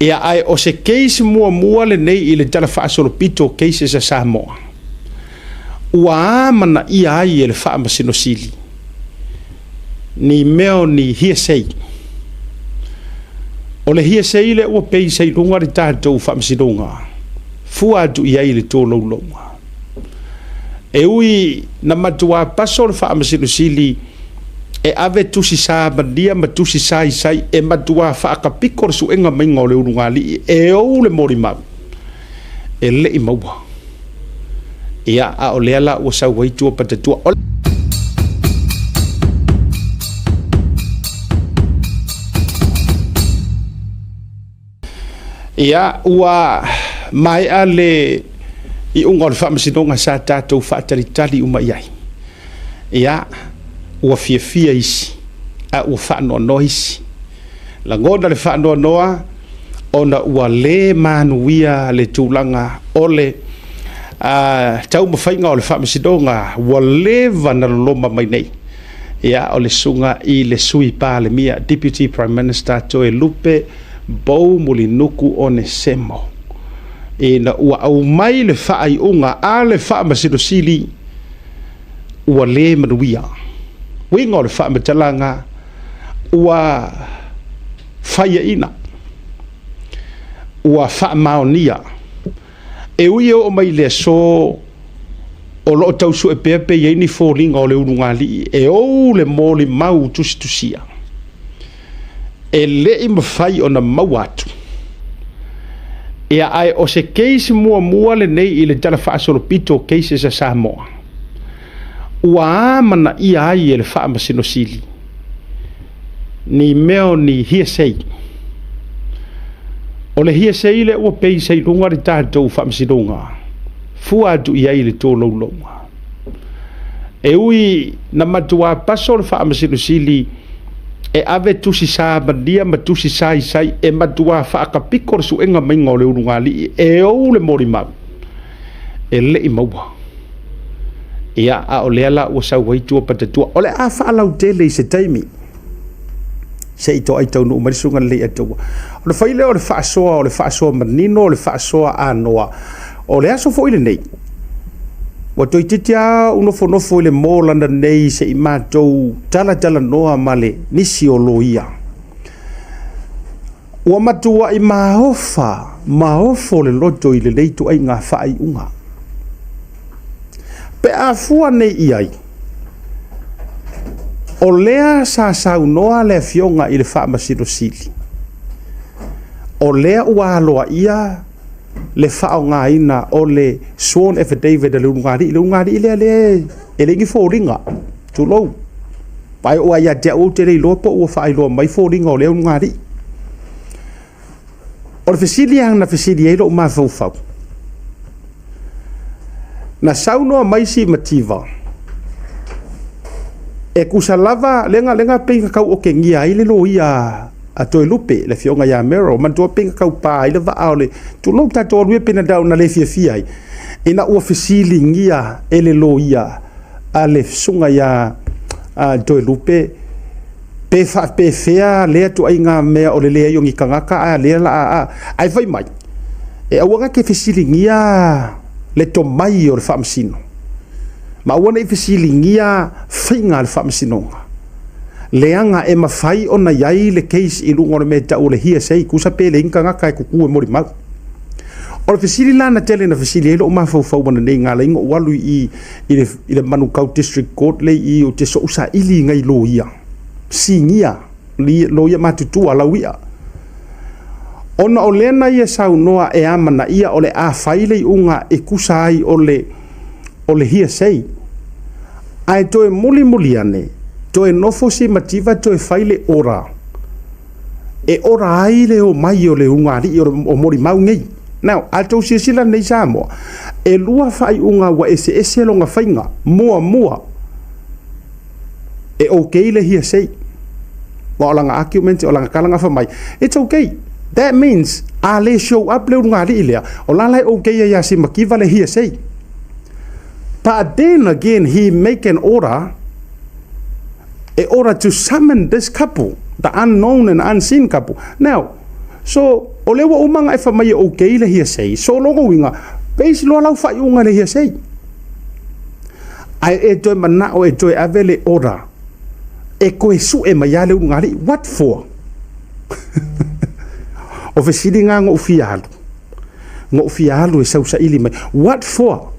Ia, ae o se case muamua lenei i le Tala Faasolopito o cases a Samoa ua amanaia ai e le Faamasino Sili ni mea o ni hearsay. O le hearsay lea ua base ai i luga le tatou Faamasinoga, fua atu i ai i le tolaulauga. E ui na matuā paso le Faamasino Sili e ave tusi samania ma tusi saisai e matuā faakapiko le suega maiga o le ulugalii e ou le molimau, e le i maua. Ia, a o lea la ua sau ai tua patatua. O Ia, ua maea le iuga o le faamasinoga sa tatou faatalitali uma i ai. Ia, ua fiafia isi, a ua faanoanoa isi. Lagona le faanoanoa ona ua le manuia le tulaga o le taumafaiga o le faamasinoga ua leva na loloma mai nei. Ia, o le susuga i le Sui Palemia, Deputy Prime Minister Toelupe Bou Mulinuku Onesemo, ina ua aumai le faaiuga a le Faamasino Sili ua le manuia. Uiga o le faamatalaga ua faiaina, ua faamaonia. E ui e oo mai i le aso o lo o tau sue pea pe i ai ni foliga o le ulugalii e ou le molimau tusitusia, e le i mafai ona maua atu. Ia, ae o se case muamua lenei i le Tala Faasolopito o cases a Samoa ua amanaia ai e le Faamasino Sili ni mea o ni hearsay. O le hearsay lea ua base ai i luga le tatou Faamasinoga, fua atu i ai i le tolaulauga. E ui na matuā paso le Faamasino Sili e ave tusi samania ma tusi saisai e matuā faakapiko le suega maiga o le ulugalii e ou le molimau, e le i maua. Ia, a o lea la ua sau ai tua patatua. O le a faalautele i se taimi se i toai taunuu mai le susuga lelei Ataua. O le fai lea o le faasoa, o le faasoa manino, o le faasoa anoa. O le aso foi lenei, ua toeitiiti lava ou nofonofo i le mall ananei se i matou talatalanoa ma le nisi o loia. Ua matuai maofa, maofo le loto i lenei ituaiga faaiuga. Pe a fua nei i ai, o lea sa saunoa le Afioga i le Faamasino Sili, o lea ua aloaia le faaaogaina o le sworn affidavit a le ulugalii. Le ulugalii lea lea e leai ni foliga, tulou. Ae oo lava ia te au ou te le iloa po ua faailoa mai foliga o lea ulugalii. O le fesili lava na fesili ai lou mafaufau, na saunoa mai si mativa, e tusa lava, lea na pei na tau otegia ai le loia a Toelupe, le afioga ia Merrill, manatua pei na tau pa ai le vaa o le, tulou tatou alu ia pei na le fiafia ai, ina ua fesiligia e le loia a le susuga ia Toelupe, pe faapefea lea ituaiga mea o le leai o ni tagata a lea la a ae fai mai e aua na te fesiligia le tomai o le faamasino ma aua ne i fesiligia faiga a le faamasinoga leaga e mafai ona i ai le case i luga o le mea e tau o le hearsay tusa pe leai ni tagata e tutu e molimau. O le fesili la na tele na fesili ai lou mafaufau ananei na ala ai ona ou alu i i le Manukau District Court lea i i ou te sou saili i nai loia sinia, loia matutua lauia. Ona o lea na ia saunoa e amanaia o le a fai le iuga e tusa ai o le o le hearsay. Ae toe mulimuli ane, toe nofo si mativa toe fai le ora e ora ai le omai o le ulugalii o molimau nei. Now, a outou silasila nei Samoa, e lua faaiuga ua eseese lona faiga. Muamua, e okay le hearsay. Aua o lana argument, o lana tala na fai mai, it's okay. That means, a le show up le ulugalii lea, o la la e okay ai ia Simakiva le hearsay. But then again, he make an order e order to summon this couple, the unknown and unseen couple. Now, So, o lea ua uma ona e fai mai e okay le hearsay, so o lona uiga, base loa lau faaiuga i le hearsay. Ae e toe manao e toe ave le order e toe sue mai lava le ulugalii. What for? O fesili na na ou fia alu, na ou fia alu e sausaili mai. What for? O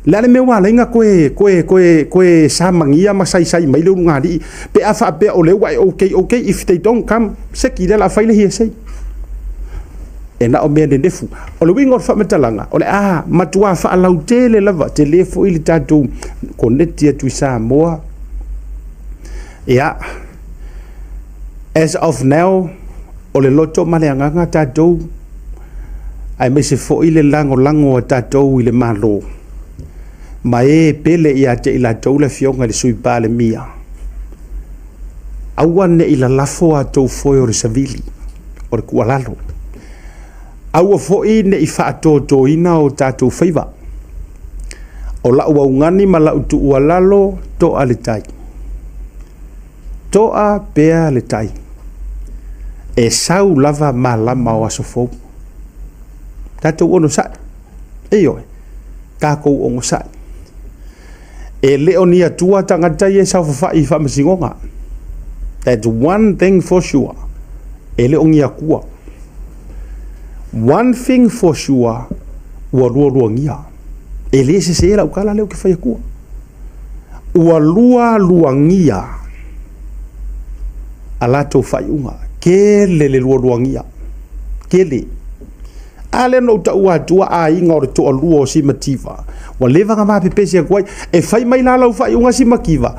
le a le mea ua ala ai ona toe, toe, toe, toe samagia ma saisai mai le ulugalii pe a faapea o lea ua e okay, okay, if they don't come, seki lea o le a fai le hearsay. E na o mea nenefu. O le uiga o le faamatalaga, o le a matua faalautele lava, tele foi le tatou koneti atu i Samoa. Ia, as of now, o le loto ma le agaga tatou, aemaise foi le lagolago a tatou i le Malo, ma e pele ia te i latou le Afioga i le Sui Palemia, aua ne i lalafo a outou foe o le savili, o le tuualalo. Aua foi ne i faatotoina o tatou faiva. O lau augani ma lau tuualalo, toa le tai. Toa pea le tai. E sau lava malama o aso fou. Tatou onosai. Ioe, tatou onosai. E le o ni atua tagata ia e saofafai i faamasinoga. That's one thing for sure. E le o ni atua. One thing for sure, ua lualuagia. E le sese lau tala lea ou te fai atua. Ua lualuagia a latou faaiuga. Tele le lualuagia. Tele. A lea na ou taua atua aiga o le toalua o Simativa. Ua leva ona ma pepesi atu ai. E fai mai la lau faaiuga Simativa.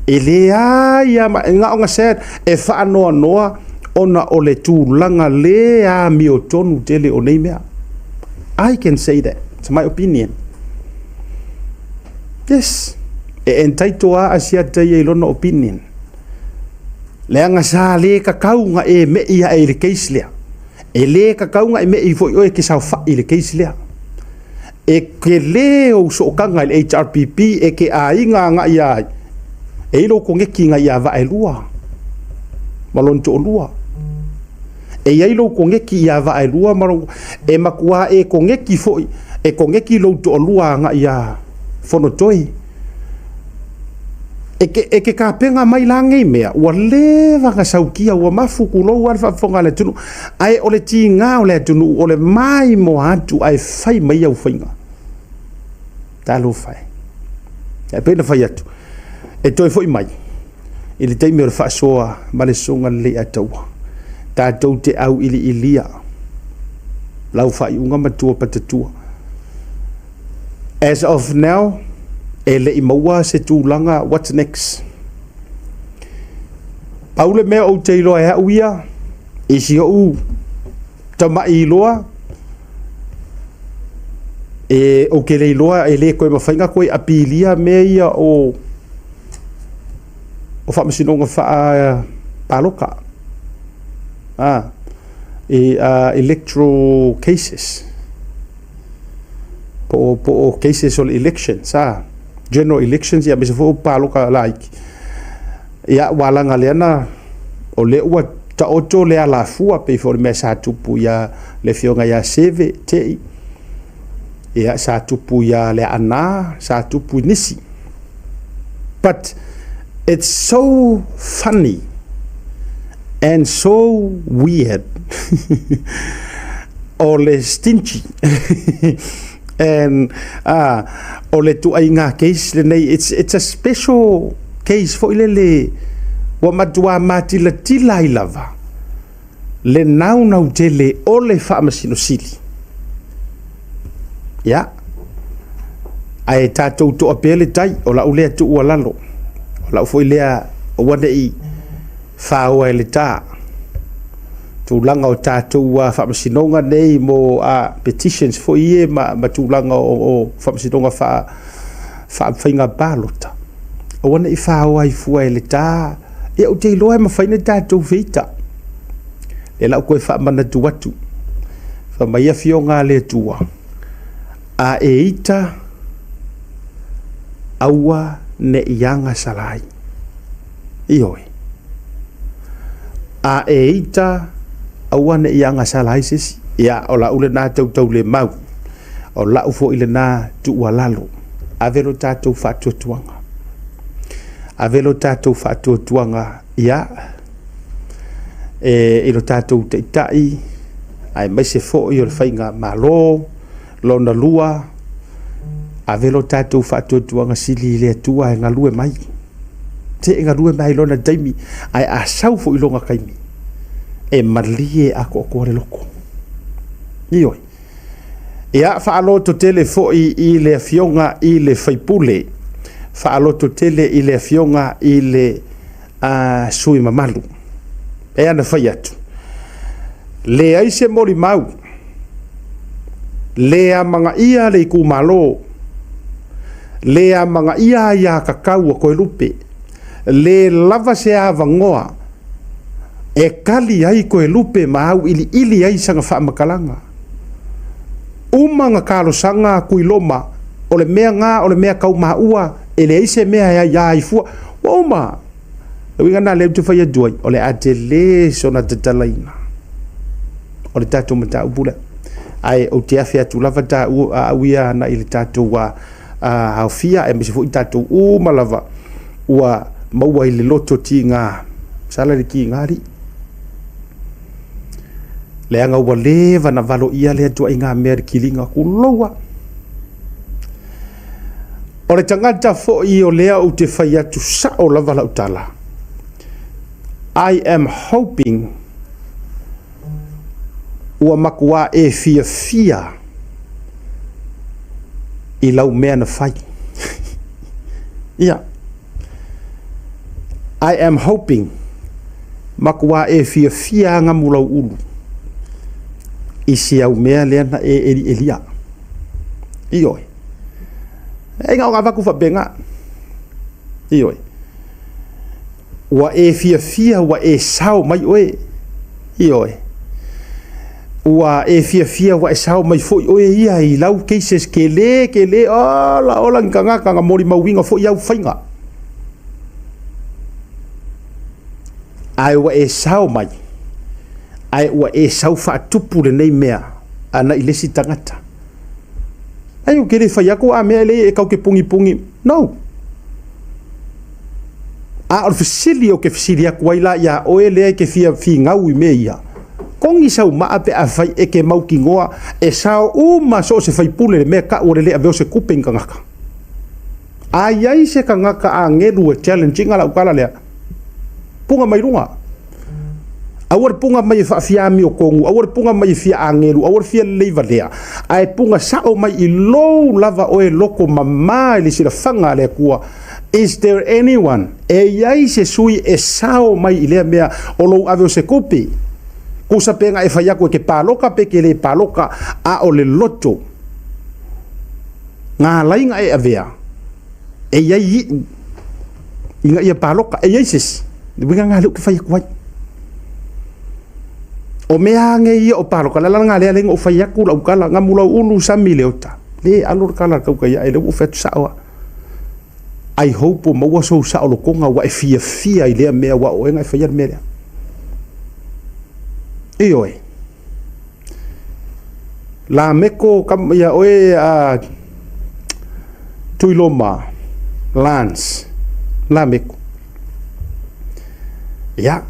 E leai lava ma, na ona sad, e faanoanoa ona o le tulaga le amiotonu tele o nei mea. I can say that. It's my opinion. Yes. E entitle lava Asiata ia i lona opinion. Leaga sa le tatau ona e mei ae i le case lea. E le tatau ona e mei foi oe e te saofai i le case lea. E tele ou sootaga i le HRPP e te aiga agai ai. E i lou koneti ia Vaaelua ma lona toalua. E i ai lou koneti ia Vaaelua ma lou... E matua e koneti foi, e koneti lou toalua agai ia Fonotoe. E te tapena mai la nei mea, ua leva ona saukia, ua mafu tulou lava le faafofoga a le atunuu. Ae o le tiga o le atunuu, o le maimoa atu ae fai mai au faiga. Talofa e. E pei ona fai atu, e toe foi mai i le taimi o le faasoa ma le Susuga Leiataua, tatou te auiliilia lau faaiuga matua patatua. As of now, e le i maua se tulaga what's next. Pau le mea ou te iloa e au ia, i si ou tamai iloa, e ou te le iloa e le toe mafai ona toe apilia mea ia o faamasinoga faapalota. Electoral cases. Po o cases o le elections, general elections, ia aemaise foi o palota laiti. Ia, ua alaga lea na, o lea ua taoto le alafua, pei foi o le mea sa tupu ia le afioga ia Seve Tei, ia, sa tupu ia Leaana, sa tupu i nisi. But it's so funny and so weird o le stingy and o le tuaiga case lenei, it's a special case foi lele ua matua matilatila ai lava le naunau tele o le Faamasino Sili. Ia, ae tatou toa pea le tai, o lau lea tuualalo, o lau foi lea aua ne i faoa e le ta. Tulaga o tatou faamasinoga nei mo petitions foi ia ma tulaga o faamasinoga faafaiga palota, aua ne i faoa ai fua e le ta. Ia, ou te iloa e mafai ona tatou feita. Lea la ou toe faamanatu atu. Fai mai afioga a le Atua, a e ita, aua ne i agasala ai. Ioe. A e ita, Aua ne i agasala ai se isi. Ia, o lau lena tautaulemau, o lau foi lena tuualalo, ave lo tatou faatuatuaga. Ave lo tatou faatuatuaga, ia, e, i lo tatou taitai, aemaise foi o le faigamalo lona lua, ave lo tatou faatuatuaga sili i le Atua e galue mai. Se e galue mai i lona taimi, ae a sau foi i lona taimi, e malie atoatoa le loto. Ioe. Ia, faalototele foi i le afioga i le faipule, faalototele i le afioga i le sui mamalu. E ana fai atu, leai se molimau, le amanaia le itumalo, le amanaia aia tatau a Toelupe, le lava se avanoa e tali ai Toelupe ma auiliili ai sana faamatalaga. Uma ona talosaga a Tuiloma, o le mea na o le mea tau maua, e leai se mea e aia ai fua. Ua uma. Le uiga lena lea ou te fai atu ai, o le a tele sona tatalaina o le tatou mataupu lea. Ae ou te afe atu lava taua au ia agai i le tatou aofia, aemaise foi tatou uma lava ua maua i le loto tiga, sala le tiga alii. Leaga ua leva ona valoia lea ituaiga mea i le kiliga, tulou lava. O le tagata foi o lea ou te fai atu sao lava lau tala, I am hoping ua matua e fiafia i lau mea na fai. Ia. I am hoping matua e fiafia agamu lau ulu i si au mea lea na e elielia. Ioe. E na ona avatu faapena. Ioe. Ua e fiafia ua e sao mai oe. Ioe. Ua e fiafia ua e sao mai foi oe ia i lau cases tele tele ola ola ni tagata na molimauina foi au faiga. Ae ua e sao mai, ae ua e sau faatupu lenei mea ana i le isi tagata. Ai ou te le fai atu a mea e le e kau te pugipugī. No. A o le fesili ou te fesili atu ai la iā oe lea e te fia finau i mea ia, kogi sau maa pe afai e te mautinoa e sao uma so o se faipule le mea tau o le le avea o se tupe i ni tagata. A i ai se tagata agelu e challenge ina lau tala lea, puga mai luga. Aua le puga mai e faafia amiotonu, aua le puga mai e fia agelu, aua le fia lelei valea, ae puga sao mai i lou lava oe loto mama i le silafaga a le Atua. Is there anyone? E i ai se sui e sao mai i lea mea o lou ave o se tupe? Tusa pe na e fai atu e te paloka pe te le paloka, a o le loto ngā alai na e avea, e i ai iʻu ina ia paloka, e i ai se isi, le uiga lena lea ou te fai atu ai. O mea age ia o paloka, le ala lena lea na ou fai atu lau tala, gamu lau ulu sami le ota, le alo le tala a le tautai ae, lea ua ou fai atu sao lava. I hope ua maua sou saolotoga ua e fiafia i lea mea aua o oe na e faia le mea lea. Ioe. Lameko kam, ia oe a Tuiloma Lance Lameko. Ia.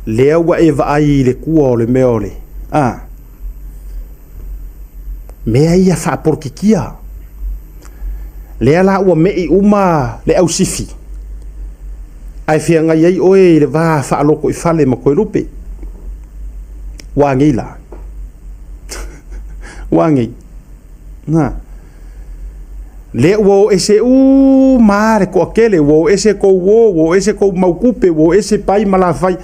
Lea ua e vaai i le kua o le mea o le, a, mea ia faapolokikia. Lea la ua me'i uma le ausifi, ae feagai ai oe i le va faalotoifale ma Toelupe. Ua agei la. Ua agei. Na. Lea ua o ese uma le toatele, ua o ese tou uo, ua o ese tou mau tupe, ua o ese pai ma lafai,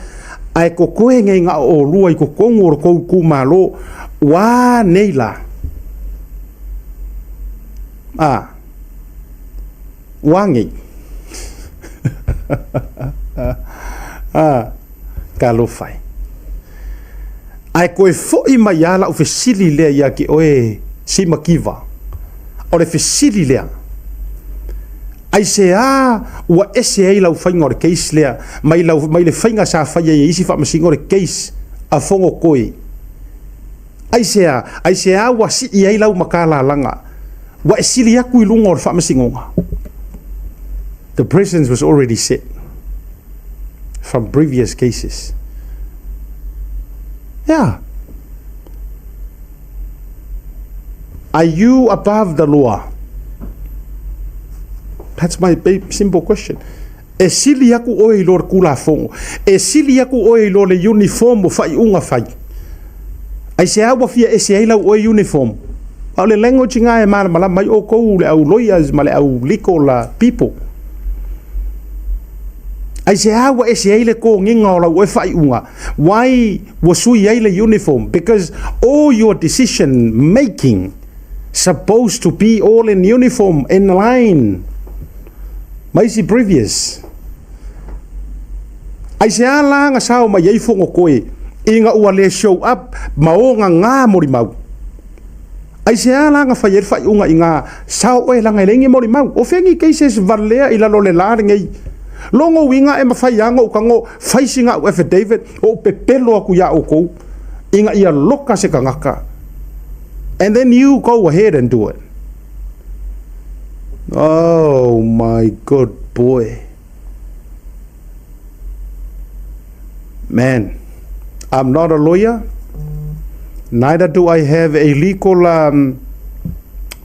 ae totoe nei na o oulua i totonu o le tou itumalo. Ua a nei la? A, ua a nei? A, talofa e. Ae toe foi mai lava lau fesili lea ia te oe Simakiva. O le fesili lea. Aisea ua ese ai lau faiga o le case lea mai lau mai le faiga sa faia e isi faamasino le case a Fonotoe? Aisea? Aisea ua sii ai lau matalalaga ua e sili atu i luga o le faamasinoga? The precedent was already set from previous cases. Yeah. Are you above the law? That's my simple question. E sili aku oe i lo le Tulafono? E sili aku oe i lo le uniform o faaiuga fai? Aisea ua fia ese ai lau oe uniform? A o le language lena e malamalama ai outou le au lawyers ma le au legal people. Aisea ua ese ai le togiga o lau oe faaiuga? Why ua sui ai le uniform? Because all your decision making supposed to be all in uniform, in line ma isi previous. Aisea la na sao mai ai Fonotoe ina ua le show up ma o gagā molimau? Aisea la na fai ai le faaiuga i gā sao oe laga e leai ni molimau? O fea ni cases valea i lalo o le la lenei? Logo uiga e mafai lava ona ou tago fai sina au affidavit o ou pepelo atu iā outou ina ia loka se tagata, and then you go ahead and do it. Oh my good boy. Man, I'm not a lawyer. Neither do I have a legal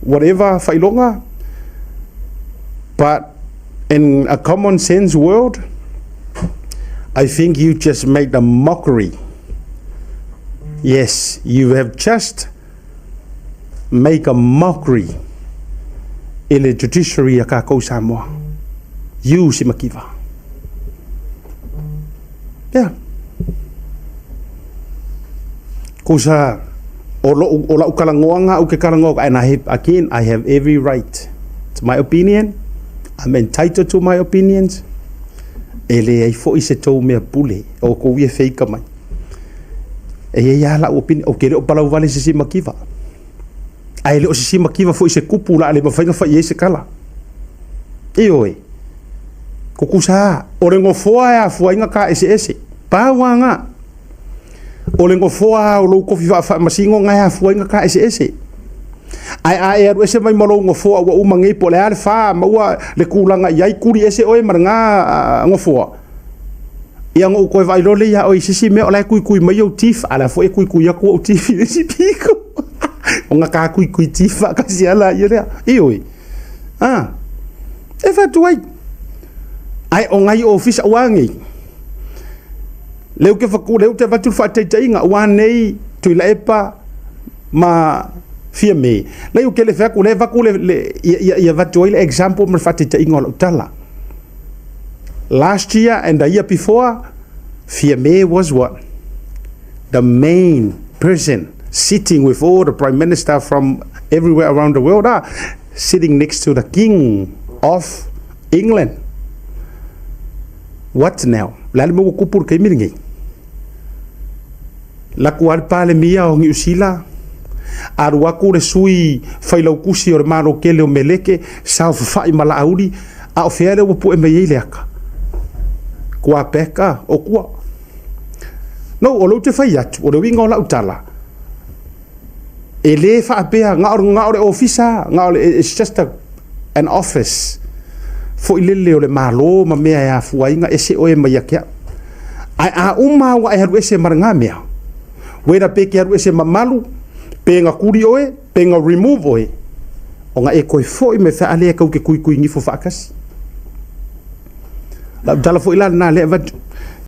whatever faailoga. But in a common sense world, I think you just made a mockery. Yes, you have just make a mockery i le judiciary a kākou Samoa. You Simakiva. Yeah. Kusa, o lo'u, o la'u talanoaga au ke talanoa, and I have, again, I have every right. It's my opinion. I'm entitled to my opinions. E leai foi se tou mea pule o kou ia feika mai. E i ai lava la'u opinion, ou te le o palauvale i se simakiva. Ae le o se simakiva foi se kupu o le a le mafai ona fai i ai se tala. Ioe. Tutusa lava, o le nofoa e afua ai ona ta eseese. Pau lava na. O le nofoa lava o lou tofi faafaamasino na e afua ai ona ta eseese. Ae a e alu ese mai ma lou nofoa ua uma nei po o le a le fa ma ua le tulaga i ai, tuli ese oe ma lena nofoa. Ia ona ou toe vaai loa lea ia oe i se isi mea o la e tuitui mai ou teeth, a o la foi e tuitui atu ou teeth i le isi pito. Ona ta tuitui teeth faatasi lava laia lea. Ioe. A. E fai atu ai. Ae o nai ofisa ua nei. Lea ou te fatu, lea ou te avatu le faataitaiga, ua nei Tuilaepa ma Fiame. Lea ou te le fai atu, lea e avatu le, le, ia, ia, ia avatu ai le example ma le faataitaiga o lau tala. Last year and the year before, Fiame was what? The main person sitting with all the prime minister from everywhere around the world, ah, sitting next to the king of England. What now? Le a le mea ua tupu i le taimi lenei? Laku lava le Palemia o Niu Sila, alu atu le sui failautusi o le Malo tele o Meleke, saofafai ma Laauli, a o fea lea ua pue mai ai le ata? Kua peka o kua. No, o lea ou te fai atu, o le uiga o lau tala, e le faapea, na o, na o le ofisa, na o le, it's just a, an office foi lele o le Malo ma mea e afua ai na ese oe mai ia te au. Ae a uma ua e alu ese ma lena mea, whether pe ke alu ese mamalu, pe na kuli oe, pe na remove oe, ona e toe foi mai fea lea kau te tuitui nifo faatasi. Lau tala foi la lena lea avatu.